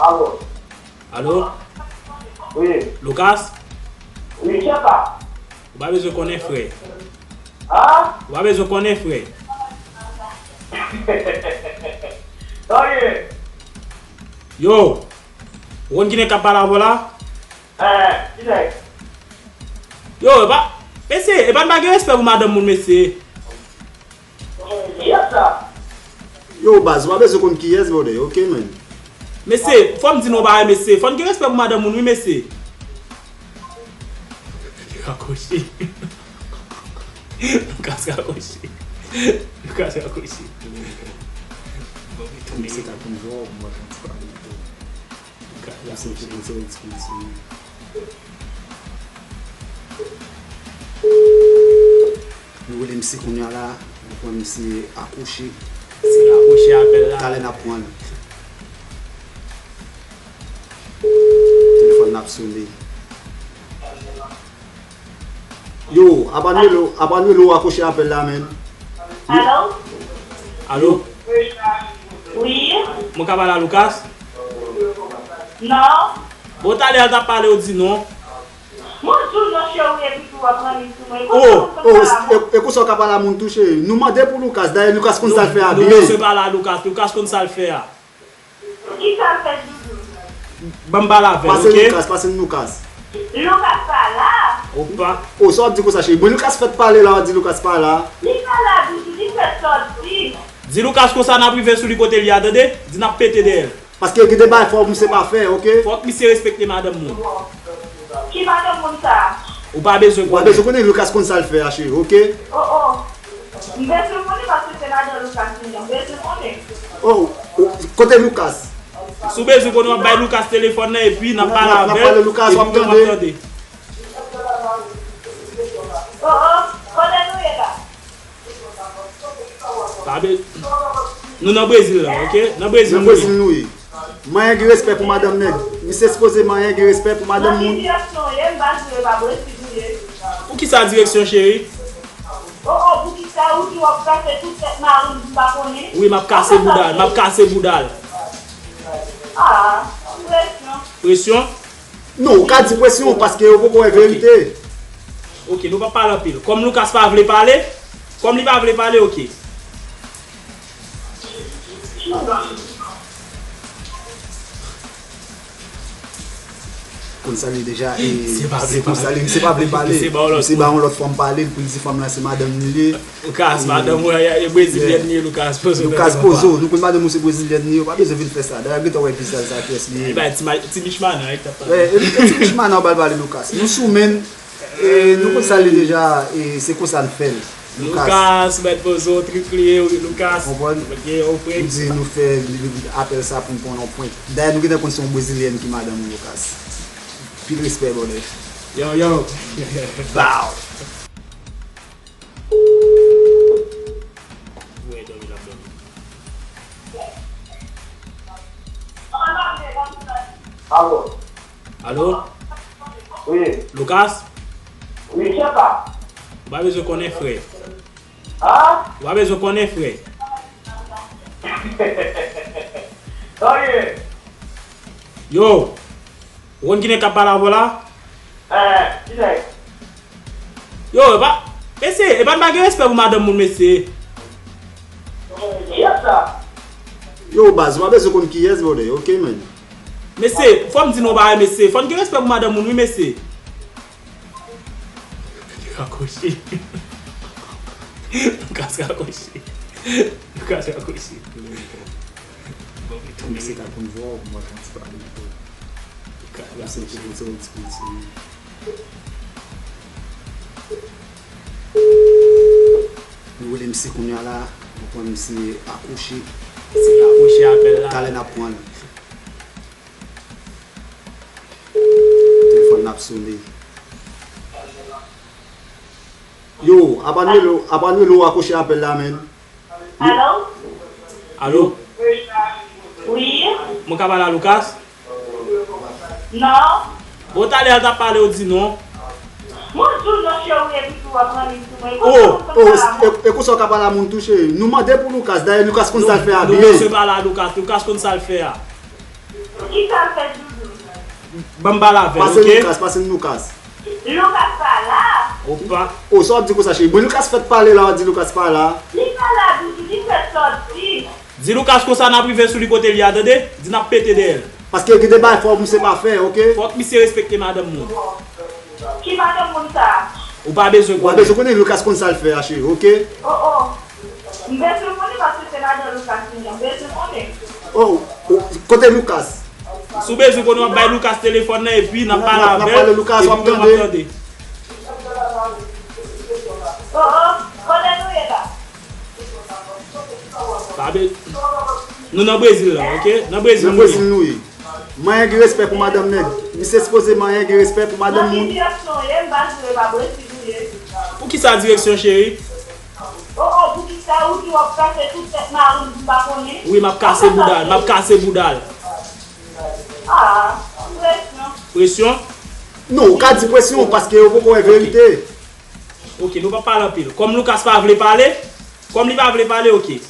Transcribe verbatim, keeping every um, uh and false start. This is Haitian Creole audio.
Alo. Alo? Wi. Lucas? Wi, chèf la. Ou pa bezwen konnen, frè. An? Ou pa bezwen konnen, frè. Sa w ye? Yo! Ou konn ki nèg k ap pale avè w la? Eh, ki nèg? Yo, e pa, mesye, e pa n pa gen respè pou madanm moun, mesye. Kiyès sa? Yo, baz, ou pa bezwen konn kiyès, brother, ok, man? Mesye, fò m di nou yon bagay, mesye. Fò n gen respè pou madanm moun, wi, mesye. Li rakwoche. Lucas rakwoche. Lucas rakwoche. Bon, li tounen. Misye ka konn vwa, mwen ka di pa li. Lucas rakwoche. Nou rele misye kounye a la, nou pran misye akwoche. Misye akwoche apèl la. Talè n ap pran l. Telefòn n ap sone. Yo, apa nou rele w, apa nou rele w akwoche apèl la, menm? Alo? Alo? Wi? Mwen ka pale a Lucas? Non. Bon, talè a l t ap pale, ou di non. Mwen di w non, cheri, epi tou w ap ranni sou mwen. Oh, oh, e, e konsa w ka pale a moun tou, cheri. Nou mande pou Lucas. Dayè, Lucas konn sa l fè a byen. Nou bezwen pale a Lucas. Lucas konn sa l fè a. Ki sa l fè, Doudou? Ban m pale avè l, ok? Pase Lucas, pase Lucas. Lucas pa la. Opa. Oh, sa w ap di konsa, cheri? Bon, Lucas fèk pale la, w ap di Lucas pa la. Li pa la, Doudou, li fèk sòti. Di Lucas konsa n ap rive sou li kote l ye a, tande? Di n ap pete dèyè l. Paske gen de bagay fòk misye pa fè, ok? Fòk misye respekte madanm moun. Ki madanm moun sa? Ou pa bezwen konnen. Ou pa bezwen konnen, Lucas konn sa l fè a, cheri, ok? Oh, oh. M bezwen konnen paske se madanm Lucas li ye. M bezwen konnen. Oh, oh, kote Lucas? Si w bezwen konnen, w ap bay Lucas telefòn nan epi n ap pale avè l, epi w ap tande. Oh, oh. Kote nou ye la? Pa be-, nou nan Brezil la, ok? Nan Brezil nou ye. Nan Brezil nou ye. Manyen gen respè pou madanm nèg. Misye sipoze manyen gen respè pou madanm moun. Nan ki direksyon w ye? M pa jwe, pa Brezil ou ye. Pou ki sa direksyon, cheri? Oh, oh, pou ki sa ou di w ap kase tout tèt mari m, m pa konnen? Wi, m ap kase bouda l, m ap kase bouda l. Ah, presyon. Presyon? Non, ou ka di presyon paske yo poko wè verite. Ok, nou pa pale anpil. Kòm Lucas pa vle pale, kòm li pa vle pale, ok. Konn sa l ye deja, e, se konsa l ye, misye pa vle pale. Misye ba yon lòt fanm pale, pou l di fanm lan se madanm li ye. Lucas, madanm ou an, e brezilyèn li ye, Lucas, poze w. Lucas, poze w. Nou konn madanm ou se brezilyèn li ye, ou pa bezwen vin fè sa. Dayè, gentan wè vizaj sa, kiyès li ye. E bay ti ma-, ti michmana, wi, k t ap pale. Wi, e, e ti michmana, ou ba l pale, Lucas. Nou sou men, e, nou konn sa l ye deja, e se konsa n fè l. Lucas, mèt poze w, trik li ye, wi, Lucas. Konprann? Ok, ou prè? Ou di nou fè apèl sa pou n pran yon prank. Dayè, nou gentan konn se yon brezilyèn ki madanm ou, Lucas. Pil respè, brother. Yo, yo. Bow. Wè, dòmi l ap dòmi. Alo. Alo? Wi. Lucas? Wi, chèf la. Ou pa bezwen konnen, frè. An? Ou pa bezwen konnen, frè. Sa w ye? Yo! Ou konn ki nèg k ap pale avè w la? Eh, ki nèg? Yo, e pa, mesye, e pa n pa gen respè pou madanm moun, mesye. Kiyès sa? Yo, baz, ou pa bezwen konn kiyès, brother, ok, man? Mesye, fò m di nou yon bagay, mesye. Fò n gen respè pou madanm moun, wi, mesye. Li rakwoche. Lucas rakwoche. Lucas rakwoche. Bon, li tounen. Misye ka konn vwa w, mwen ka di pa li. Lucas rakwoche. Nou rele misye kounye a la, nou pran misye akwoche. Misye akwoche apèl la. Talè n ap pran l. Telefòn n ap sone. Yo, apa nou rele w, apa nou rele w akwoche apèl la, menm? Alo? Alo? Wi? Mwen ka pale a Lucas? Non. Bon, talè a l t ap pale, ou di non. Mwen di w non, cheri, epi tou w ap ranni sou mwen. Oh, oh, e, e konsa w ka pale a moun tou, cheri. Nou mande pou Lucas, dayè Lucas konn sa l fè a byen. Nou bezwen pale a Lucas, Lucas konn sa l fè a. Ki sa l fè Doudou? Ban m pale avè l, Pase oke? Lucas, pase Lucas. Lucas pa la. Opa. O sa w ap di konsa cheri? Bon, Lucas fèt pale la, w ap di Lucas pa la. Li pa la, Doudou, li fèt sòti. Di Lucas konsa n ap rive sou li kote li a, tande? Di n ap pete dèyè l. Paske gen de bagay fò misye pa fè, oke? Fòk misye respekte madanm moun. Ki madanm moun sa? Ou pa bezwen W a konnen. bezwen konnen Lucas konn sa l fè a cheri, oke? Oh, oh. M bezwen konnen paske se madan Lucas li ye. M bezwen konnen. Oh, oh, kote Lucas? Si w bezwen konnen, w ap bay Lucas telefòn nan epi n ap pale N ap- n ap avè pale l. Lucas, w ap Epi mwen, m ap tande. Tande. Oh, oh. Kote nou ye la? Pa be- Nou nan Brezil la, oke? Nan Brezil Nan nou Brezil ye. Nou ye. Manyen gen respè pou madanm nèg. Misye sipoze manyen gen respè pou madanm Nan ki moun. Direksyon w ye? M pa jwe pa Brezil ou ye. Pou ki sa direksyon cheri? Oh, oh, pou ki sa ou di w ap kase tout tèt mari m, m pa konnen? Wi, m ap kase bouda l, m ap kase bouda l. Ah, presyon. Presyon? Non, ou ka di presyon paske yo poko wè verite. Oke, nou pa pale anpil. Kòm Lucas pa vle pale, kòm li pa vle pale, oke.